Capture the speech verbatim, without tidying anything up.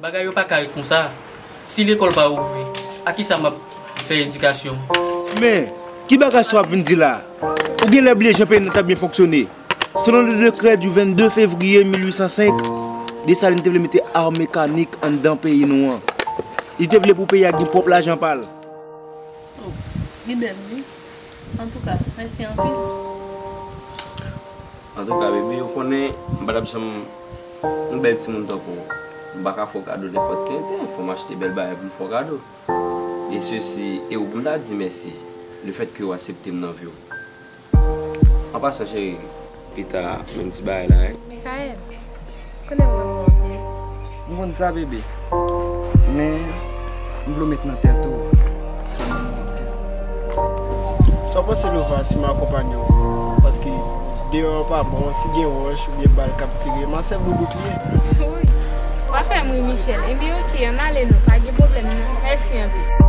Bagay yo pa ka ret konsa. Si lekòl pa ouvri, a kisa m ap fè edikasyon m? Men, ki bagay sa w ap vin di la a? Ou genlè bliye jan peyi n nan t ap byen fonksyone. Selon le décret du vingt-deux février mil huit cent cinq, Desalin te vle mete ar mekanik anndan peyi nou an. Li te vle pou peyi a gen pwòp lajan pa l. Oh, li bèl, wi. Antouka, mèsi anpil. Antouka, baby, ou konnen, m pa t ap janm yon bèl timoun tankou w. M pa ka fè w kado nenpòt tenten, fò m achte bèl bagay pou m fè w kado. E sesi, e ou pou m ta di mèsi, lefètke w aksepte m nan vi w. An pasan, cheri, pita, menm ti bagay la, wi. Mikael, konnen m renmen w anpil. M konn sa, bebe. Men, m vle w met nan tèt ou. Sa w panse, Lova, si m akonpanye w? Paske deyò a pa bon, si gen wòch oubyen bal k ap tire, m a sèvi w boukliye. Wi. W a fè m ri, Michel. Ebyen, oke, ann ale non, pa gen pwoblèm non. Mèsi anpil.